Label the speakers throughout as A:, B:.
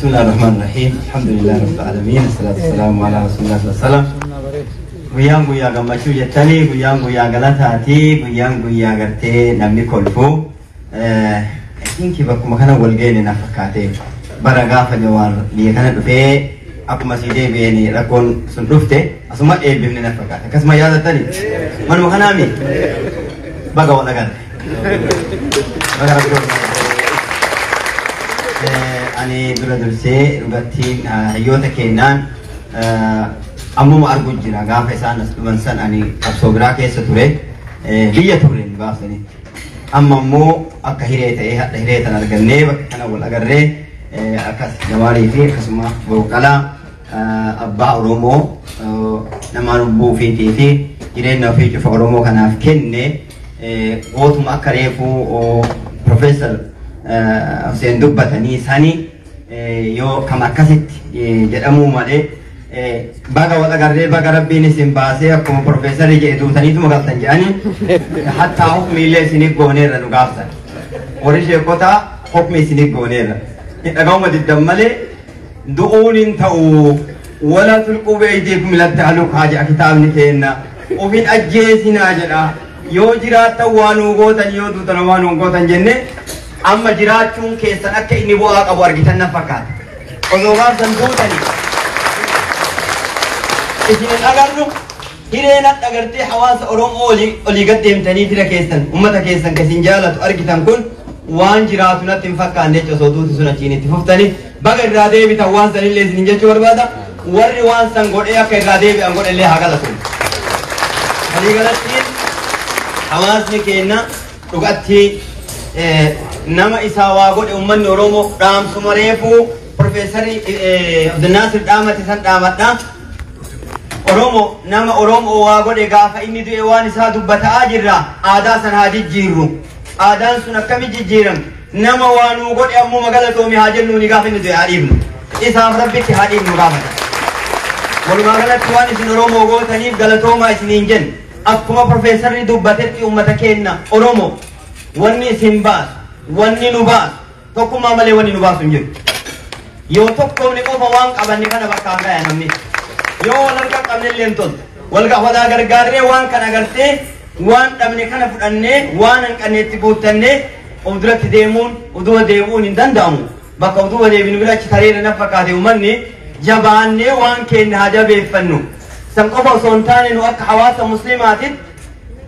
A: بسم الله الرحمن الرحيم، الحمد لله رب العالمين، الصلاة والسلام على رسول الله صلى الله عليه وسلم. Guyyaan guyyaa gammachuu jettanii, guyyaan guyyaa galataati, guyyaan guyyaa gartee namni kolfu. I think bakkuma kana wal geene na fakkaate. Bara gaafa Jawaar biyya kana dhufee akkuma sii deebi'een rakkoon sun dhufte asuma eebbifne na fakkaate. Akkasuma yaadattani manuma kanaami baga wal agarre. Baga rabbi wal agarre. Ani dura dursee dhugattiin hayyoota kennaan ammuma argu jira. Gaafa isaan as dhufan san ani qabsoo biraa keessa ture, biyya ture gaafsanitti. Amma immoo akka hiree ta'ee hadha hiree tan argannee bakka kana wal agarree, akkas Jawaarii fi akkasuma Boqqalaa abbaa Oromoo, nama lubbuu ofiitii fi jireenya ofii cufa Oromoo kanaaf kenne, gootuma akka reefuu Profeesar Hussein dubbatanii sani yoo kam akkasitti jedhamuu malee, baga wal agarree, baga rabbiin isin baasee. Akkuma Profeesarri jedhe, duutaniituma galtan jedhanii, hattaa hukmi illee isiniif gooneerra nu gaafsan. Warri sheekotaa hukmi isiniif gooneerra. Dhaga'uma diddan malee du'uun hin ta'u. ولا تلقوا بأيديكم إلى التهلكة jedha kitaabni keenna. Ofin ajjeesinaa jedha. Yoo jiraattan waa nuu gootan, yoo duutan waa nuu gootan jenne, amma jiraachuun keessan akka inni bu'aa qabu argitan na fakkaata. Osoo gaafsan duutanii isin hin agarru. Hireen hadha gartee hawaasa Oromoo olii gad deemtanii fira keessan, ummata keessan kan isin jaalatu argitan kun waan jiraatu natti hin fakkaanne jecha. Osoo duuti sun achiin itti fuftanii, baga irraa deebitan waan sanillee isin jechuu barbaada. Warri waan san godhee akka irraa deebi'an godhellee haa galatu. Waliigalatti hawaasni keenya dhugatti nama isaa waa godhe, ummanni Oromoo dhaamsuma reefuu Profeesarri Abdulnaasir dhaamate san dhaamadha. Oromoo nama Oromoo waa godhe gaafa inni du'e waan isaa dubbataa jirra. Aadaa san haa jijjiirru. Aadaan sun akkami jijjiiramti? Nama waa nuu godhe ammuma galatoomi haa jennuuni, gaafa inni du'e haa dhiibnu. Isaaf rabbitti haa dhiibnu gaafata. Walumaa galatti waan isin Oromoo gootaniif galatoomaa isiniin jenna. Akkuma Profeesarri dubbatetti, uummata keenya Oromoo, wanni isin baasu, wanni nu baasu tokkummaa malee wanni nu baasu hin jiru. Yoo tokkoomne qofa waan qabanne kana bakkaan gaya namni. Yoo wal harka qabne illee hin toltu. Wal walaa gargaarree waan kana agartee, waan dhabne kana fudhannee, waan hanqanneetti guuttannee of duratti deemuun, uduba deemuun hin danda'amu. Bakka uduba deebinu bira achi tareera na fakkaate. Uummanni jabaannee waan keenya haa jabeeffannu. San qofa osoo hin taane, nu akka hawaasa musliimaatitti,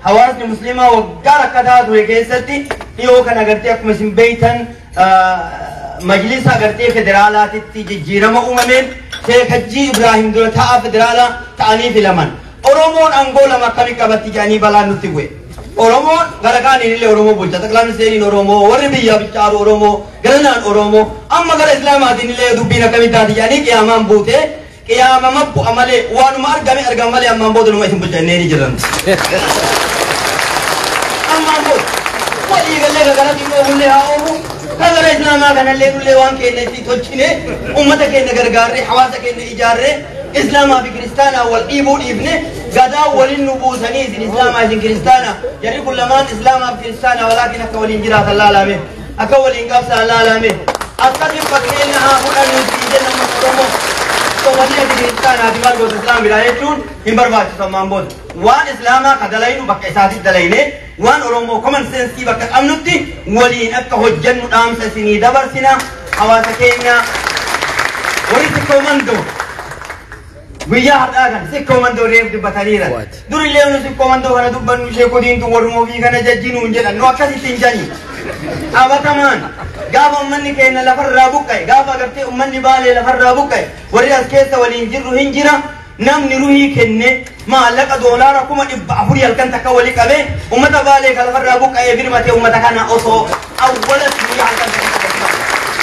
A: hawaasni musliimaa waggaa rakkataa ture keessatti dhiyoo kana agartee akkuma isin beeytan majlisa agartee federaalaatitti jijjiirama uumameen Sheek Hajjii Ibraahim dura taa'aa federaalaa ta'anii filaman. Oromoon aangoo lama akkamii qabatti jedhanii balaan nutti bu'e. Oromoon gara kaaniin illee Oromoo bulcha. Xaqilaa ministeeriin Oromoo, warri biyyaa bilchaaru Oromoo, garanaan Oromoo, amma gara Islaamaatiin illee dubbiin akkamii taati jedhanii qiyaamaan buute. Qiyaamama bu'a malee, waanuma argame argama malee, ammaan booda numa isin bulcha innee ni jiran. Ammaan booda walii galee gara xiqqoo bullee haa oofu. Kan gara Islaamaa kanallee nullee waan keenya itti tolchine, ummata keenya gargaarree, hawaasa keenya ijaarree, Islaamaa fi kiristaanaa wal dhiibuu dhiifne, gadaa waliin nu buusanii isin Islaamaa, isin kiristaanaa, jarri kun lamaan Islaamaa fi kiristaanaa, walaakin akka waliin jiraatan laalame, akka waliin qabsaan laalame, akkasin fakkeenya haa fudhannu isin jenna uummata Oromoo. Somanii ati kiristaanaati maal goota Islaam biraa jechuun hin barbaachisu ammaan booda. Waan Islaamaa ka dalaynu bakka isaatitti dalayne, waan Oromoo common sense bakka qabnutti waliin akka hojjennu dhaamsa isinii dabarsina. Hawaasa keenya warri Sikkoo Mandoo, guyyaa har'aa kana Sikkoo Mandoo reef dubbataniira. Durillee nu Sikkoo Mandoo kana dubbannu, sheekotiin tun warruma ofii kana jajjinuun jedhan, nu akkasitti hin jani. Qabatamaan gaafa ummanni keenya lafarraa buqqa'e, gaafa agartee ummanni Baalee lafarraa buqqa'e, warri as keessa waliin jirru hin jira. Namni ruhii kenne maallaqa $400,000 halkan takka walii qabee ummata Baalee ka lafarraa buqqa'ee birmatee, ummata kana osoo awwalatti guyyaa halkan takka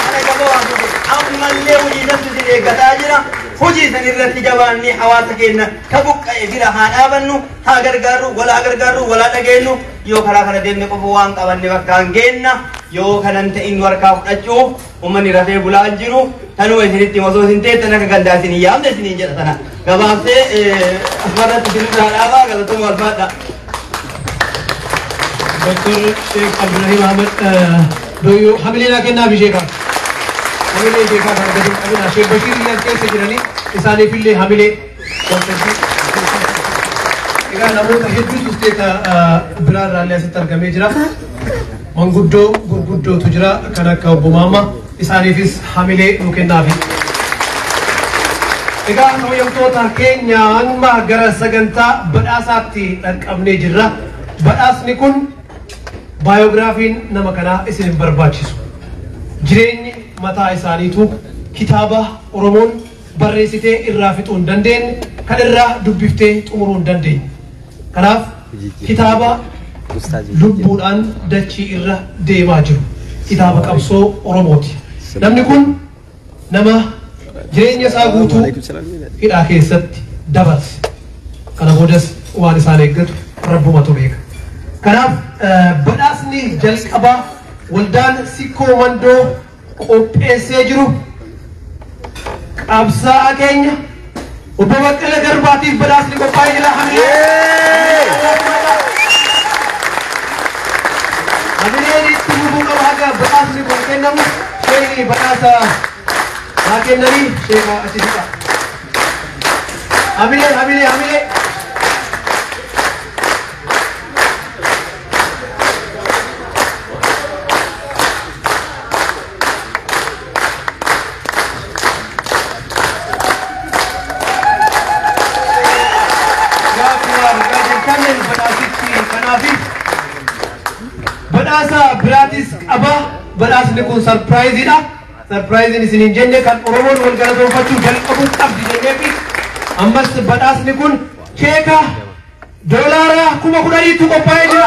A: kana jabaa waan ta'eef, ammallee hojii santu isin eeggataa jira. Hojii san irratti jabaannee hawaasa keenya ka buqqa'e bira haa dhaabannu, haa gargaarru, walaa gargaarru, walaa dhageenyu. Yoo karaa kana deemne qofa waan qabanne bakkaan geenna. Yoo kanan ta'in nu harkaa fudhachuuf ummanni rafee bulaa hin jiru. Tanuma isinitti osoo isin teettan akka gandaa isin hin yaamne isiniin jedha. Tana gabaabsee asumarratti isin irraa dhaabaa. Galatooma, alfaadha.
B: Dr. Sheikh Abdurrahim Ahmed Doyyoo hamilee naa kennaaf ishee qaba. Hamilee sheekaa kana gadi hin qabinaa. Sheek Bashiir illee as keessa jiranii isaaniifillee hamilee waltajjii. Egaa namoota hedduutu isteeta biraa irraallee asitti argamee jira. Manguddoo gurguddootu jira kan akka obbo Maamma isaaniifis hamilee nu kennaafi. Egaa kabajamtoota keenya amma gara sagantaa badhaasaatti dhaqqabnee jirra. Badhaasni kun baayogiraafiin nama kanaa isin hin barbaachisu. Jireenyi mataa isaaniitu kitaaba Oromoon barreessitee irraa fixuu hin dandeenye kan irraa dubbiftee xumuruu hin dandeenye. Kanaaf kitaaba lubbuudhaan dachii irra deemaa jiru. Kitaaba qabsoo Oromooti. Namni kun nama jireenya isaa guutuu hidhaa keessatti dabarse. Kana boodas waan isaan eeggatu rabbumatu beeka. Kanaaf badhaasni jalqabaa waldaan Sikkoo Mandoo qopheessee jiru qabsaa'aa keenya obbo Baqqalaa Garbaatiif badhaasni qophaa'ee jira. Hamileen itti fufuu qaba haga badhaasni kun kennamu. Sheekni badhaasa haa kennanii sheeka achi siqa. Hamilee hamilee hamilee. Badhaasa biraatis qaba. Badhaasni kun sarpiraayiziidha. Sarpiraayiziin isin hin jenne kan Oromoon wal galatoonfachuu jalqabuu qabdi jenneefi ammas badhaasni kun cheeka $10,000 qophaa'ee jira.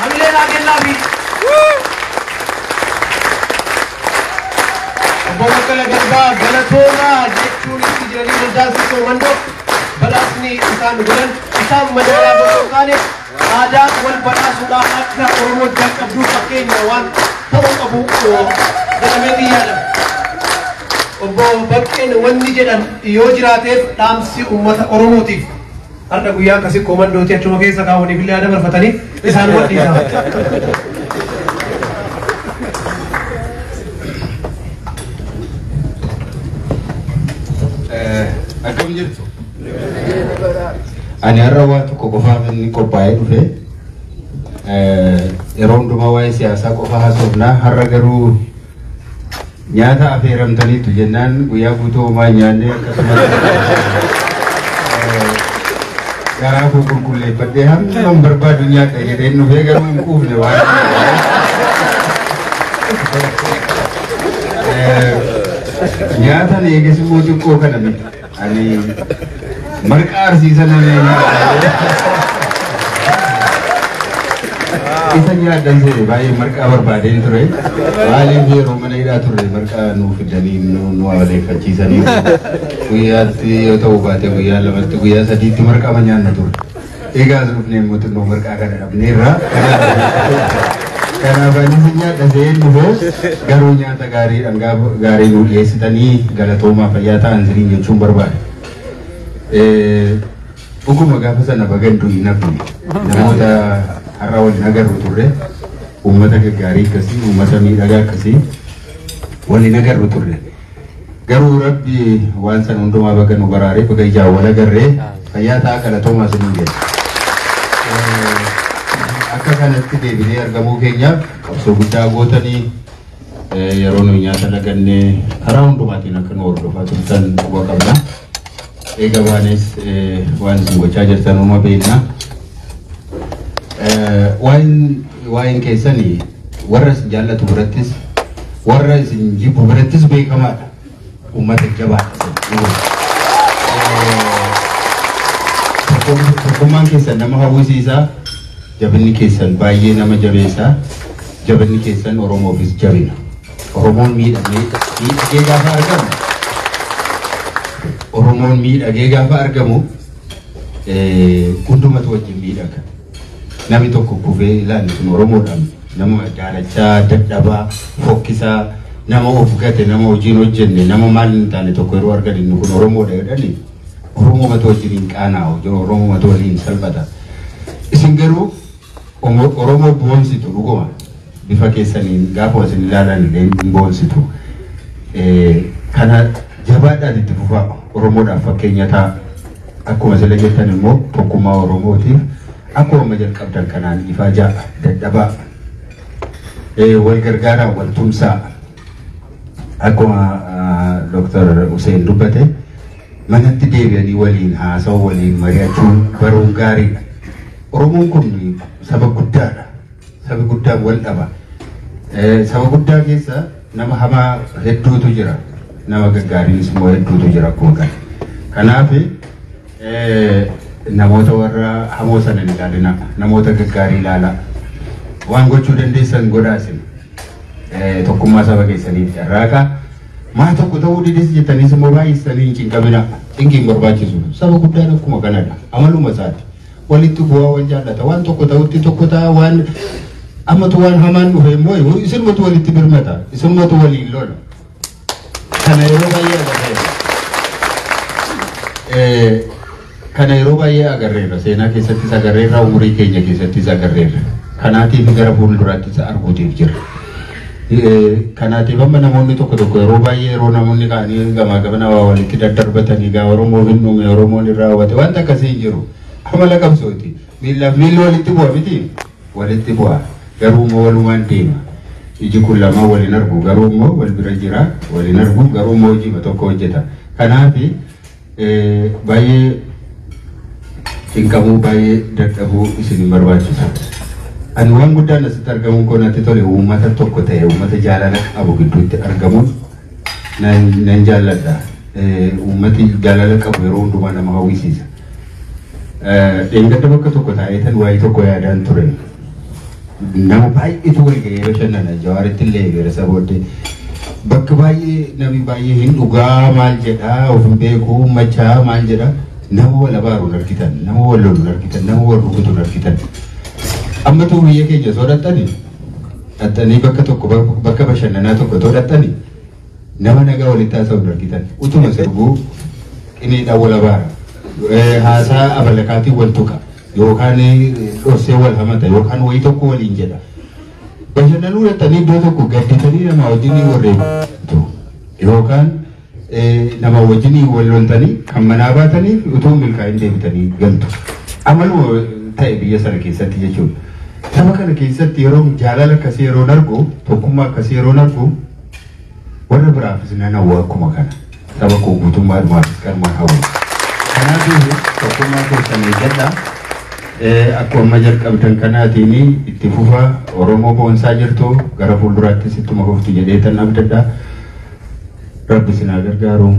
B: Hamilee naa kennaafi. Obbo Baqqalaa Garbaa galatoomaa jechuun itti jiranii waldaa Sikkoo Mandoo badhaasni isaan godhan isaan madaalaa osoo hin taane aadaa wal badhaasuudhaan akka Oromoon jalqabduu fakkeenya waan ta'uu qabu jedhamee yaadama. Obbo Baqqeen wanni jedhan yoo jiraateef dhaamsi uummata Oromootiif har'a guyyaa akka Sikkoo Mandooti achuma keessa kaawwaniif illee yaada barfatanii isaan wal dhiisaa.
C: Akkam jirtu? Ani har'a waan tokko qofaaf inni qophaa'ee dhufe. Yeroo hundumaa waa'ee siyaasaa qofa haasofnaa har'a garuu nyaata affeeramtaniitu jennaan guyyaa guutuu homaa hin nyaanne akkasumas garaa koo qulqulleeffadhee hamma barbaadu nyaadha jedheen dhufee garuu hin quufne waan. Nyaata eegas immoo xiqqoo kana miti. Ani marqaa arsiisa namee nyaadha. Isa nyaadhan seene baay'ee marqaa barbaadeen ture. Maaliif yeroo mana hidhaa turre marqaa nuu fidanii nu amaleeffachiisanii guyyaatti yoo ta'u baate guyyaa lamatti guyyaa sadiitti marqaa nyaanna ture. Egaa as dhufnee immoo xinnoo marqaa kana dhabneerra. Kanaaf anis nyaadha seen dhufee garuu nyaata gaarii dhangaa gaarii nuu dhiyeessitanii galatoomaa fayyaa ta'an siriin jechuun barbaada. Dhuguma gaafa sana bagandu hin hafne namoota har'a waliin agarru turre uummata gaggaarii akkasii uummata miidhagaa akkasii waliin agarru turre. Garuu Rabbi waan sana hundumaa baga nu baraaree baga ijaan wal agarree fayyaa ta'a galatoomaa siniin jedha. Akka kanatti deebinee argamuu keenyaaf qabsoo guddaa gootanii yeroo nuyi nyaata lagannee karaa hundumaatiin akka nu hordofaa turtan quba qabna. Eega baanes waan isin gochaa jirtan uuma beekna. Waa'een keessanii warra isin jaallatu birattis warra isin jibbu birattis beekamaadha. Uummata jabaadha. Tokkummaan keessan nama hawwisiisaa. Jabinni keessan baay'ee nama jabeessaa. Jabinni keessan Oromoofis jabina. Oromoon miidhagee gaafa argamu. Oromoon miidhagee gaafa argamu hundumatu wajjin miidhaga. Namni tokko kufee ilaalli kun Oromoodhaan nama daalachaa, dadhabaa, fokkisaa, nama of gate, nama hojiin hojjenne, nama maal hin taane tokko yeroo argan inni kun Oromoodha jedhani Oromoo mata wajjin hin qaanaa'u, Oromoo mata waliin salphata. Isin garuu Oromoo boonsitu dhuguma. Bifa keessaniin gaafa isin ilaalan illee hin boonsitu. Kana jabaadhaan itti fufaa, Oromoodhaaf fakkeenya ta'a. Akkuma sila jettan immoo tokkummaa Oromootiif akkuma amma jalqabdan kanaan ifaa ja'a dadhabaa, wal gargaaraa, wal tumsaa. Akkuma Dr. Hussein dubbate, manatti deebi'anii waliin haasa'u, waliin mari'achuun baruun gaariidha. Oromoon kun saba guddaadha. Sabi guddaan wal dhaba. Saba guddaa keessa nama hamaa hedduutu jira. Nama gaggaariinis immoo hedduutu jira akkuma kana. Kanaaf namoota warra hamoo sana hin ilaalina. Namoota gaggaarii ilaalaa. Waan gochuu dandeessan godhaa isin. Tokkummaa saba keessaniif carraaqaa. Maa tokko ta'uu didis jettaniis immoo baay'isanii hin cinqamina. Cinqiin barbaachisu. Saba guddaan akkuma kanadha. Amaluma isaati. Walitti bu'aa, wal jaallata. Waan tokko ta'utti tokko ta'a, waan ammatu waan hamaan dhufe immoo isinumatu walitti birmata. Isinumatu waliin lola. Kana yeroo baay'ee agarreerra. Kana yeroo baay'ee agarreerra. Seenaa keessattis agarreerra, umurii keenya keessattis agarreerra. Kanaatiif gara fuulduraattis arguutiif jira. Kanaatiif amma namoonni tokko tokko yeroo baay'ee yeroo namoonni ka'anii gamaa gamana waa walitti daddarbatanii gaa Oromoof hin dhume, Oromoon irraa hawwate, wanta akkasii hin jiru. Amala qabsooti. Miillaaf miilli walitti bu'a miti? Walitti bu'a. Garuu immoo walumaan deema. Iji kun lamaan waliin argu, garuu immoo wal bira jira, waliin argu, garuu immoo hojii tokko hojjeta. Kanaaf baay'ee cinqamuu, baay'ee dadhabuu isin hin barbaachisu. Ani waan guddaan asitti argamuun koo natti tole. Uummata tokko ta'e, uummata jaalala qabu gidduutti argamuun nan jaalladha. Uummati jaalala qabu yeroo hundumaa nama hawwisiisa. Dheengadda bakka tokko taa'ee waa'ee tokko yaadaan ture. Nama baay'eetu wal ga'ee bashannana. Jawaaritti illee eegala booddee. Bakka baay'ee namni baay'ee hin dhugaa, maal jedhaa, of hin beeku, machaa, maal jedhaa, nama wal abaaru hin argitan, nama wal lolu hin argitan, nama wal rukutu hin argitan. Ammatu biyya keenya soo dhaxxanii bakka tokko, bakka bashannanaa tokko too dhaxxanii, nama nagaa walitti haasa'u hin argitan. Utuma sirbuu qineedhaan wal abaara. Haasaa abalakaatiin wal tuqa yookaan dhorsee wal hamata yookaan wayii tokko waliin jedha. Bashannanuu dhaxxanii iddoo tokko gadditanii nama wajjin warreetu yookaan nama wajjin wal loltanii kan manaa baataniif utuu milkaa'in deebitanii galtu. Amaluma ta'e biyya sana keessatti jechuudha. Saba kana keessatti yeroo jaalala akkasii yeroo argu, tokkummaa akkasii yeroo argu, warra biraafis nan hawwa akkuma kana. Saba koo guutummaadhumaafis kanumaan hawwa. Kanaafuu tokkummaa keessan eeggadhaa. Akkuma amma jalqabdan kanaatiin itti fufa. Oromoo boonsaa jirtu, gara fuulduraattis ittuma fuftu jedheetan abdadha. Rabbi isin haa gargaaru.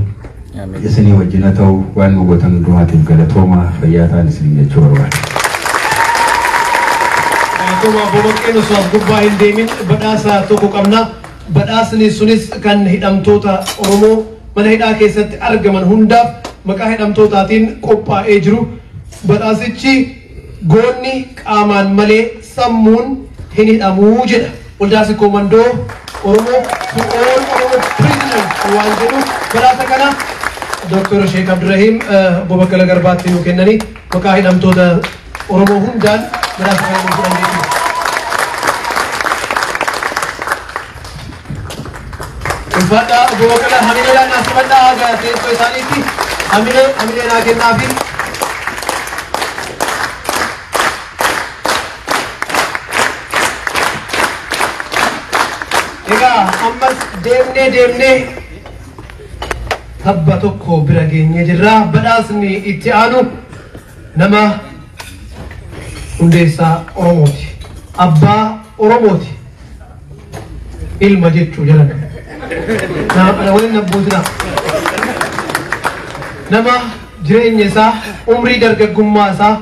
C: Isinii wajjin haa ta'u. Waan nu gootan hundumaatiif galatooma, fayyaa ta'an isin jechuu barbaada.
B: Galatooma Obbo Baqqeen. Osoo as gubbaa hin deemin badhaasa tokko qabna. Badhaasni sunis kan hidhamtoota Oromoo mana hidhaa keessatti argaman hundaaf maqaa hidhamtootaatiin qophaa'ee jiru. Badhaasichi "Goonni qaamaan malee sammuun hin hidhamuu" jedha. Waldaa Sikkoo Mandoo Oromoo to all Oromo prisoners waan jedhu badhaasa kana Dr. Sheek Abdurrahim Obbo Baqqala Garbaatti nuu kennanii maqaa hidhamtoota Oromoo hundaan badhaasa kana nuu fudhan jechuudha. Ulfaadhaa Obbo Baqqala, hamileedhaan naaf qabadhaa haga teessoo isaaniitti hamilee hamilee naa kennaafi. Egaa ammas deemnee deemnee tabba tokko bira geenyee jirra. Badhaasni itti aanu nama hundeessaa Oromooti. Abbaa Oromooti. Ilma jechuu jalan. Waliin abbootina. Nama jireenya isaa, umrii dargaggummaa isaa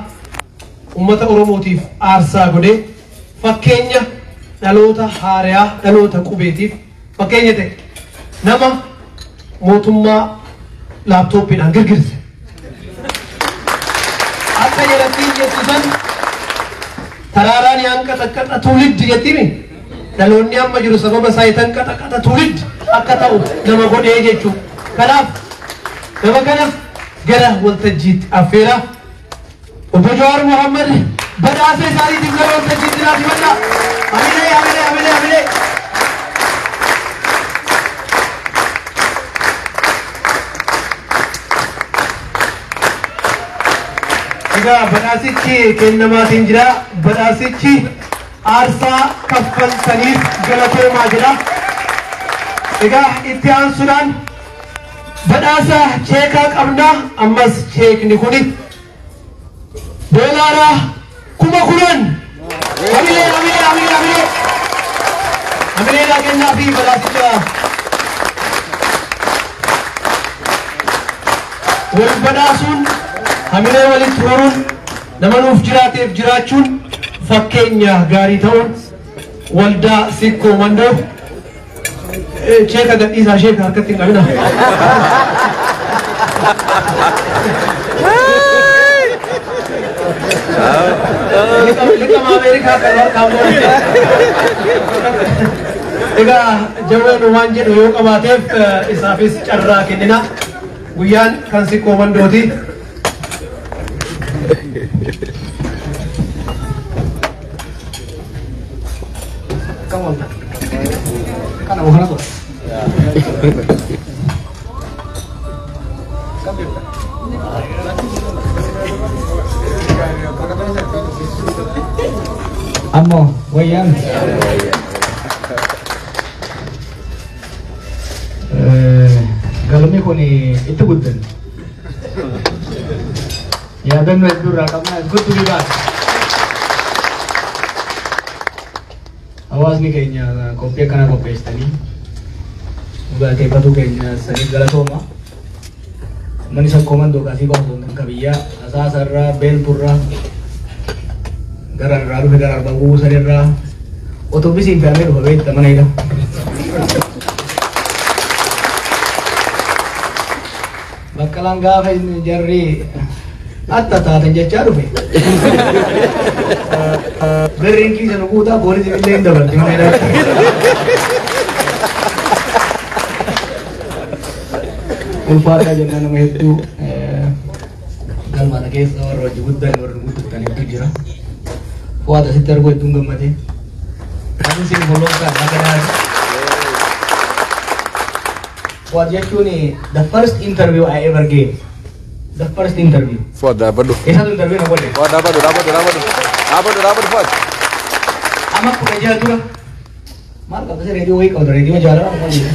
B: uummata Oromootiif aarsaa godhee fakkeenya dhaloota haariyaa, dhaloota qubeetiif fakkeenya ta'e, nama mootummaa laaptooppiidhaan girgirse. Akka jalatti jettu san "ተራራን ያንቀጠቀጠ ትውልድ" jettimi, dhaloonni amma jiru sababa isaa "የተንቀጠቀጠ ትውልድ" akka ta'u nama godhee jechuudha. Kanaaf nama kana gara waltajjiitti affeera. Obbo Jawaar Mohammad Badhaasa isaaniitiif gara waltajjiitti naa simadhaa. Hamilee, hamilee, hamilee, hamilee. Egaa badhaasichi kennamaatiin jira. Badhaasichi aarsaa kaffaltaniif galatoomaa jedha. Egaa itti aansuudhaan badhaasa cheekaa qabna. Ammas cheekni kuni $10,000. Hamilee, hamilee, hamilee, hamilee. Hamilee naa kennaa fi badhaasicha. Wal badhaasuun, hamilee walitti horuun, nama nuuf jiraateef jiraachuun, fakkeenya gaarii ta'uun waldaa Sikkoo Mandoo. Cheeka gadhiisaa, sheeka harkatti hin qabina. Liqama Ameerikaa kan harkaan boonte. Egaa Jawween waan jedhu yoo qabaateef isaafis carraa kennina. Guyyaan kan Sikkoo Mandooti.
D: Come on. Kana bukan apa? Ammo, wayyaan. Galmi kun itti guddanne. Yaadannoo hedduu irraa qabna. It's good to be back. Hawaasni keenya qophii akkana qopheessitanii galateeffatuu keenya saniif galatooma. Manni Sakkoo Mandoo kasii qofa osoo hin taane biyyaa Asaasarraa, Beelturraa, gara irraa dhufe, gara Arba Buusanirraa otobisiin fe'amee dhufa beekta mana hidha. Baqqalaan gaafa inni jarri atta taatan jechaa dhufe. Birriin kiisa nu guutaa, poolisiin illee hin dabalti mana hidhaatti. Ulfaataa jennaan nama hedduu galmaata keessa warra hojii guddaa warra guddatan hedduu jira. Fuwaata asitti arguu hedduun gammadee. Ani isin follow kan akka naati. Fuwaat jechuun the first interview I ever gave. The first interview.
E: Fuad, dhaabbadhu.
D: Eessatu interview na godhe?
E: Fuad, dhaabbadhu, dhaabbadhu, dhaabbadhu. Dhaabbadhu, dhaabbadhu, Fuad.
D: Amma 16 dura. Maal qabda, reediyoo wayii qabda, reediyoo jaalala maal jedhu.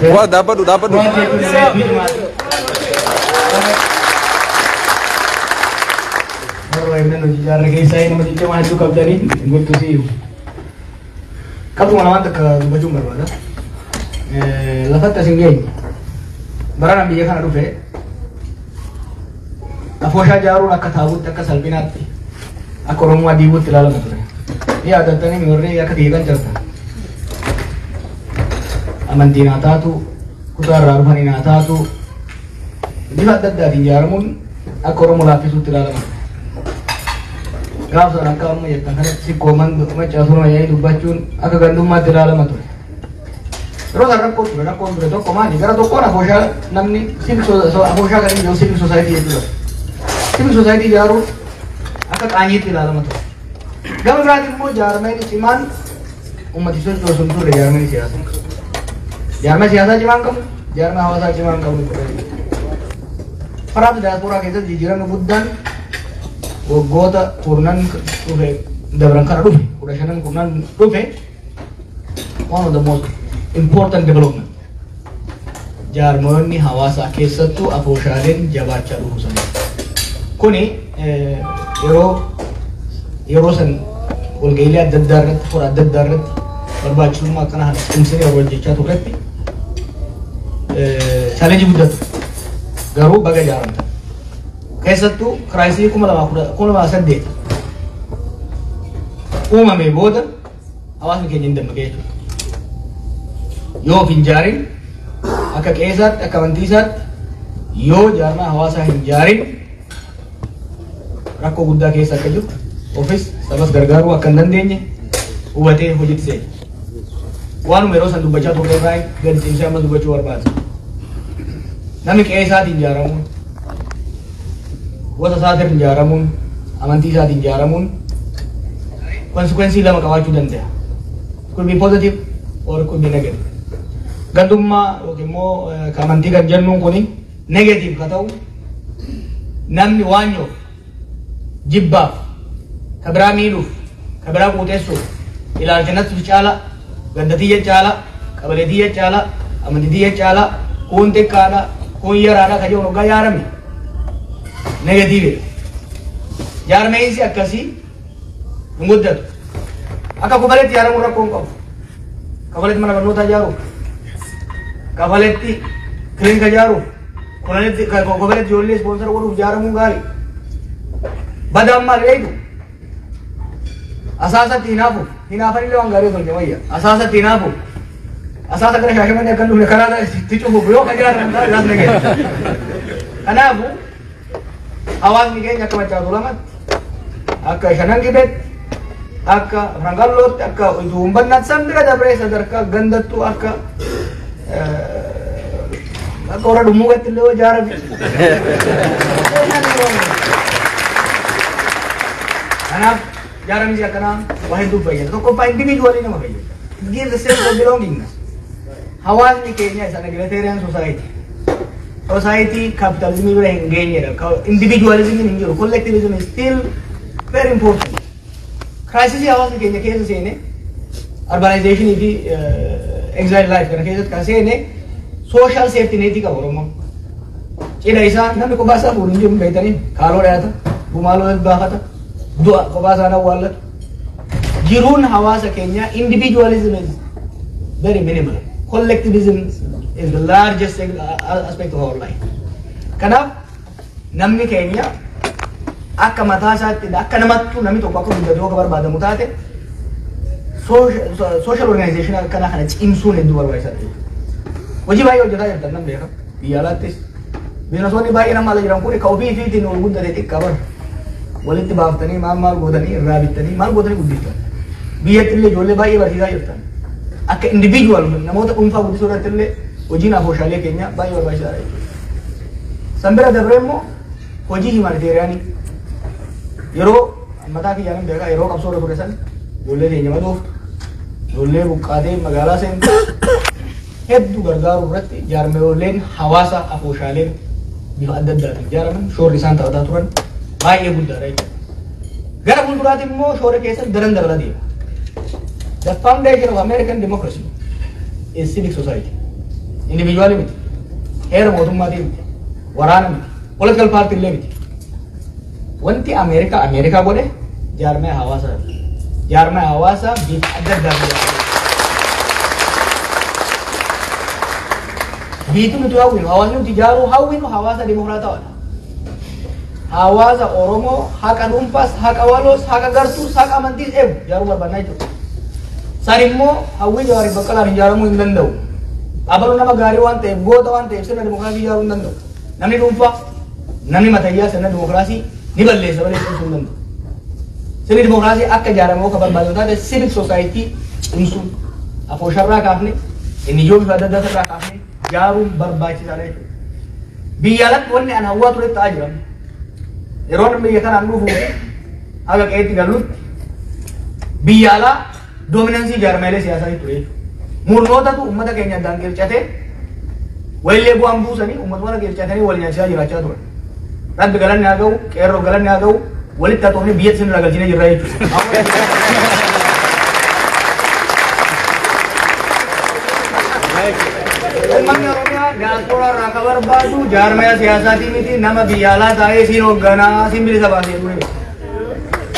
E: Fuad, dhaabbadhu, dhaabbadhu.
D: Fuwaat jechuun nama hedduu cimaati. Warra inni hojii jaarra keessaa nama ciccimaa hedduu qabdanii guttu si'u. Qabxuma lamaan takka dubbachuun barbaada. Lafatti as hin geenye. Barana biyya kana dhufe afooshaa ijaaruun akka taabutti, akka salphinaatti, akka Oromoo diiguutti ilaalama ture. Ni yaadattanii warri akka diigan jirtan. Amantiin haa taatu, kutaa irraa dhufaniin haa taatu, bifa adda addaatiin ijaaramuun akka Oromoo laaffisuutti ilaalama ture. Gaaf sana akka amma jettan kanatti Sikkoo Macaa Tuulamaa jedhanii dubbachuun akka gandummaatti ilaalama ture. Yeroo sana rakkoo ture, rakkoon ture tokko maali? Gara tokkoon afooshaa namni afooshaa kan inni jiru civic society jechuudha. Civic society ijaaruun akka qaanyiitti ilaalama ture. Gama biraatiin immoo jaarmeen cimaan uummati sochoosu hin turre, jaarmeen siyaasaa. Jaarmee siyaasaa cimaan qabu, jaarmee hawaasaa cimaan qabu ture. Faraaf diyaasporaa keessatti jijjiiramni guddaan waggoota kurnan dhufe dabran kana dhufe, 15 kurnan dhufe, one of the most important development jaarmoonni hawaasaa keessattuu afooshaaleen jabaachaa dhufuu isaanii. Kuni yeroo san walga'iilee adda addaa irratti, fora adda addaa irratti barbaachisummaa akkana kana cimsinee yeroo hojjechaa turretti challenge guddatu. Garuu baga ijaaramta. Keessattuu crisis 2008 uumame booda hawaasni keenya hin dammaqee jechuudha. Yoo of hin jaarin, akka qeesaatti, akka amantiisaatti yoo jaarmaa hawaasaa hin jaarin, rakkoo guddaa keessa akka jirtu, ofis sabas gargaaruu akka hin dandeenye hubatee hojiitti seene. Waanuma yeroo san dubbachaa turre irraa gadi cimsee amma dubbachuu barbaada. Namni qe'ee isaatiin ijaaramuun, Gosa isaatiin ijaaramuun, amantii isaatiin ijaaramuun consequence lama qabaachuu danda'a. Could be positive or could be negative. Gandummaa yookiin immoo amantii kan jennuun kuni negative ka ta'u, namni waanyoof, jibbaaf, ka biraa miidhuuf, ka biraa quuxessuuf, ilaalcha natti caala, ganda tiyya caala, qabalee tiyya caala, amantii tiyya caala, kun xiqqaadha, kun yaraadha ka jedhu hoggaa yaarame negativeidha. Jaarmeensi akkasii hin guddatu. Akka kofaletti yaaramuu rakkoo hin qabu. Kafaletti mana barnootaa ijaaruuf, kafaletti kilinika ijaaruuf, kunanitti kofaletti ijoollee sponsor godhuuf ijaaramuun gaarii. Badaan maal eegu? Asaasatti hinaafuuf, hinaafanillee waan gaarii tolche wayya. Asaasatti hinaafuuf, asaasa gara Shaashamannee akka hin dhufne karaa itti cufuuf yoo ka jiraatan taate, isaas nageenya. Kanaafuu hawaasni keenya akka Maccaatu lamatti, akka Shanan Gibeetti, akka Rangallootti, akka Uumbannaatti, san bira dabree sadarkaa gandattuu akka warra Dhummuugatti illee yoo ijaarame. Kanaaf ijaaramsi akkanaa waa hedduu fayyada. Tokkoffaa, individually nama fayyada. It gives a sense of belongingness. Hawaasni keenya isa egalitarian society. Society capitalism bira hin geenyedha. Individualism hin jiru. Collectivism is still very important. Crisis hawaasni keenya keessa seene, urbanization fi exile life kana keessatti kan seene, social safety net qaba Oromoon. Cidha isaa namni kophaa isaa fuudhu hin jiru, beektanii, kaaloo dhiyaata, gumaaloo baafata, du'a kophaa isaa awwaallatu. Jiruun hawaasa keenyaa individualism is very minimal. Collectivism is the largest aspect of our life. Kanaaf namni keenya akka mataa isaatti, akka namattuu namni tokko akka guddatu yoo barbaadamu taate, social organization akkanaa kana cimsuun hedduu barbaachisaadha jechuudha. Hojii baay'ee hojjetaa jirtan nan beeka. Biyya alaattis. Businessoonni baay'ee nama ala jiran kun ka ofii ifiitiin ol guddate xiqqaa bara. Walitti baaftanii, maal maal gootanii, irraa bittanii, maal gootanii guddiftan. Biyyatti illee ijoollee baay'ee barsiisaa jirtan. Akka individual namoota dhuunfaa guddisuu irratti illee hojiin afooshaalee keenya baay'ee barbaachisaadha jechuudha. San bira dabree immoo hojii humanitarianii yeroo mataa kiyyaan beekaa, yeroo qabsoo irra ture san, ijoollee keenya madooftu, ijoollee buqqaatee magaalaa seentu hedduu gargaaruu irratti jaarmeeleen hawaasa afooshaaleen bifa adda addaatiin ijaaraman shoorri isaan taphataa turan baay'ee guddaadha jechuudha. Gara fuulduraatti immoo shoora keessatti daran dabalaa deema. The foundation of American democracy is civic society. Individual miti. Heera mootummaatii miti. Waraana miti. Political party illee miti. Wanti Ameerikaa Ameerikaa godhe jaarmee hawaasaa. Jaarmee hawaasaa bifa adda addaatiin ijaarame. Biitu nuti hawwinu, hawaasni nuti ijaaruu hawwinu hawaasa dimokiraatawaadha. Hawaasa Oromoo haqa dhuunfaas, haqa waloos, haqa gartuus, haqa amantiis eegu ijaaruu barbaannaa jechuudha. San immoo hawwii Jawaarii Baqqalaan ijaaramuu hin danda'u. Abaluu nama gaarii waan ta'eef, goota waan ta'eef, sirna dimokiraasii ijaaruu hin danda'u. Namni dhuunfaa, namni matayyaa sirna dimokiraasii ni balleessa malee cimsuu hin danda'u. Sirni dimokiraasii akka ijaaramu akka barbaadu taate, civic society cimsuun, afoosharraa kaafne, inni ijoo bifa adda addaa irraa kaafne ijaaruun barbaachisaadha jechuudha. Biyya alatti wanni an hawwaa ture ta'aa jira. Yeroo biyya kanaan dhufuu fi haga qe'eetti gallutti biyya alaa dominance jaarmeelee siyaasaa ture jechuudha. Murnootatu uummata keenya addaan qircatee, walillee bu'aan buusanii, uummatuma qircatanii wal nyaachisaa jiraachaa turan. Rabbi galanni haa ga'u, qeerroo galanni haa ga'u, walitti haxoofnee biyyatti sinirraa galchinee jirra jechuudha. Uummanni Oromiyaa diyaasporaa irraa akka barbaadu jaarmaya siyaasaatii miti, nama biyya alaa taa'ee siin hoogganaa, siin bilisa baasee ture.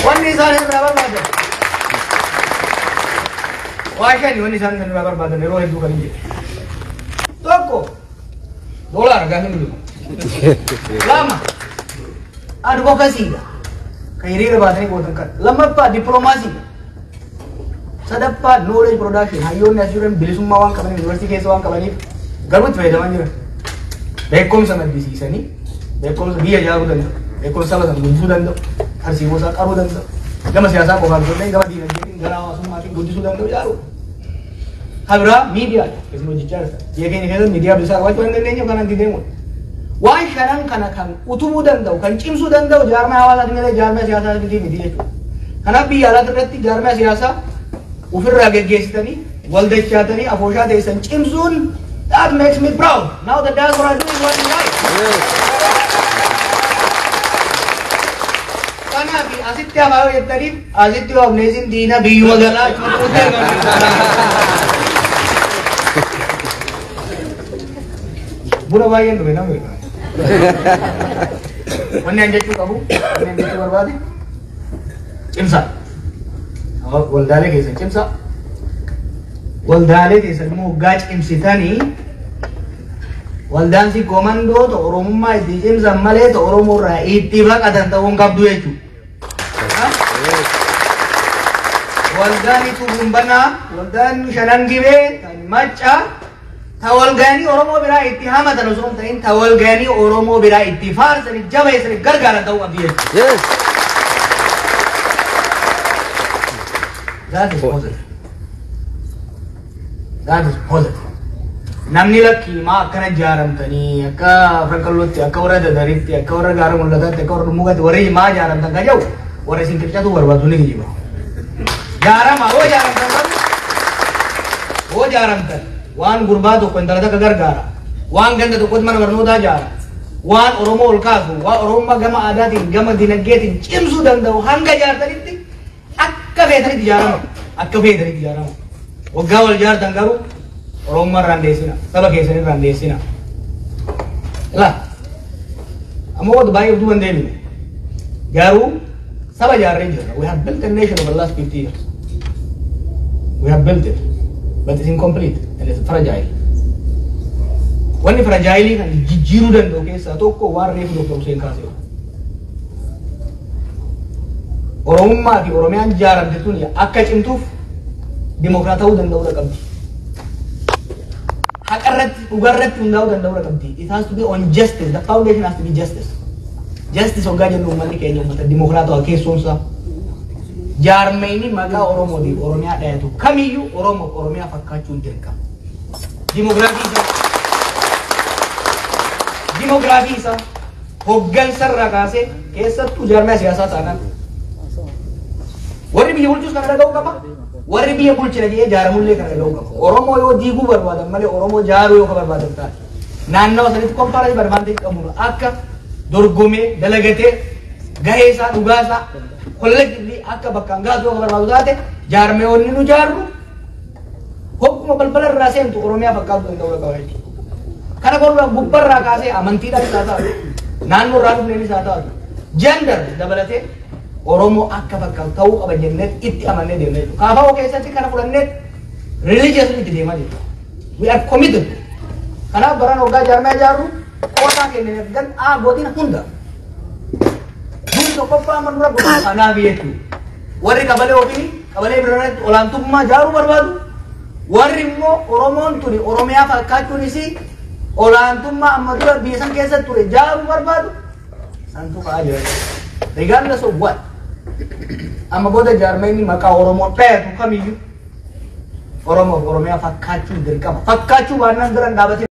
D: Wanni isaan irraa barbaadan waa shani. Wanni isaan irraa barbaadan yeroo hedduu kan hin jedhe. Tokko, doolaara gaafa hin jiru. Lama, advocacydha. Kan hiriira baatanii gootan kan. Lammaffaa, dippiloomaasiidha. Sadaffaa, knowledge production. Hayyoonni as jiran bilisummaa waan qabaniif, yuunivarsiitii keessa waan qabaniif, garuu itti fayyadamaa jiran. Beekumsa maddisiisanii beekumsa biyya ijaaruu danda'u. Beekumsa saba sana guddisuu danda'u. Tarsiimoo isaa qaruu danda'u. Gama siyaasaa qofaan osoo hin ta'in, gama diinagdeetiin, gara hawaasummaatiin guddisuu danda'u ijaaru. Kan biraa miidiyaadha. Isin hojjechaa jirtan. Biyya keenya keessatti miidiyaa bilisaa qabaachuu hin dandeenyeef kanaan itti deemudha. Waan shanan kana kan utubuu danda'u, kan cimsuu danda'u jaarmaa hawaasaati malee jaarmaa siyaasaa miti jechuudha. Kanaaf biyya alaatti irratti jaarmaa siyaasaa ofirraa geggeessitanii waldachaatanii afooshaa teessan cimsuun, that makes me proud. Now the diaspora doing what is right. Kanaaf asitti hafaa yoo jettaniif, asitti yoo hafne isin diina biyyuma galaa jechuudha. Buna baay'een dhume nama beekaa. Wanni an jechuu qabu, wanni an jechuu barbaade, cimsa. Waldaalee keessan cimsa. Waldaalee keessan immoo hoggaa cimsitanii, waldaan si komandoo ta'u Oromummaa itti cimsan malee ta'u Oromoo irraa itti baqatan ta'uu hin qabdu jechuudha. Waldaan itti gumbanaa, waldaan Shanan Gibee, kan Maccaa, ta walgaanii Oromoo biraa itti hamatan osoo hin ta'in, ta walgaanii Oromoo biraa itti faarsanii, jabeessanii, gargaaran ta'uu qabdi jechuudha. That is positive. That is positive. Namni lakkii maa akkana ijaaramtanii, akka Frankalootti, akka warra Dadaritti, akka warra Gaara Mul'ataatti, akka warra Dhummugaatti warri maa ijaaramtan kan jedhu, warra isin qircatu barbaadu ni kijiba. Jaarama hoo ijaaramtan garuu, hoo ijaaramtan waan gurbaa tokko intala takka gargaara, waan ganda tokkotti mana barnootaa ijaara, waan Oromoo ol kaasu, waan Oromummaa gama aadaatiin gama dinagdeetiin cimsuu danda'u hanga ijaartanitti akka feetanitti ijaarama, akka feetanitti ijaarama. Waggaa wal ijaartan garuu Oromummaa irraan deessina, saba keessan irraan deessina. Ilaa amma wanta baay'ee duuba hin deemine, garuu saba ijaarree jirra. We have built a nation over the last 50 years. We have built it, but it's incomplete and it's fragile. Wanni fragile kan jijjiiruu danda'u keessaa tokko waan reefu Dr. Hussein kaasee. Oromummaa fi Oromiyaan ijaaramte tun akka cimtuuf dimokiraatawuu danda'uu qabdi. Haqa irratti, dhugaa irratti hundaa'uu danda'uu qabdi. It has to be on justice. The foundation has to be justice. Justice hoggaa jennu, uummanni keenya uummata dimokiraatawaa keessoomsaa. Jaarmeyni maqaa Oromootiif Oromiyaa dhayatu kamiyyuu Oromoo Oromiyaa fakkaachuun dirqama. Dimokiraatii isaa, dimokiraafii isaa, hoggansa irraa kaasee, keessattuu jaarmaya siyaasaa taanaan. Warri biyya bulchus kana dhaga'uu qaba. Warri biyya bulchina jedhee jaaramullee kana dhaga'uu qaba. Oromoo yoo diiguu barbaadan malee Oromoo jaaruu yoo barbaadan taate, naannawa sanitti comparative advantage qabuun akka dorgomee dalagatee gahee isaa, dhugaa isaa collectively akka bakkaan gaatu yoo barbaadu taate, jaarmeewwanni nu jaarru hogguma balbala irraa seentu Oromiyaa fakkaatu danda'uu qaba jechuudha. Kana godhuudhaaf gubbarraa kaasee amantiidhaan isaa taatu, naannoo irraa dhufneen isaa taatu, gender dabalatee Oromoo akka fakkaatu ta'uu qaba jennee itti amannee deemna jechuudha. KFO keessatti kana fudhannee religiously itti deemaa jirra. We are committed. Kanaaf baran hoggaa jaarmaa ijaarru qootaa kennineef gan godina hunda. Duri tokkoffaa amma dura godhu kanaaf jechuudha. Warri qabalee ofii qabalee biraatti olaantummaa ijaaruu barbaadu. Warri immoo Oromoon tuni Oromiyaa fakkaachuun isii olaantummaa amma dura biyya san keessa ture ijaaruu barbaadu. Santuu ka'aa jira. Regardless of what. Amma booda jaarmeenyi maqaa Oromoo dhayatu kamiyyuu Oromoof Oromiyaa fakkaachuun dirqama. Fakkaachuu baannaan biran dhaabatee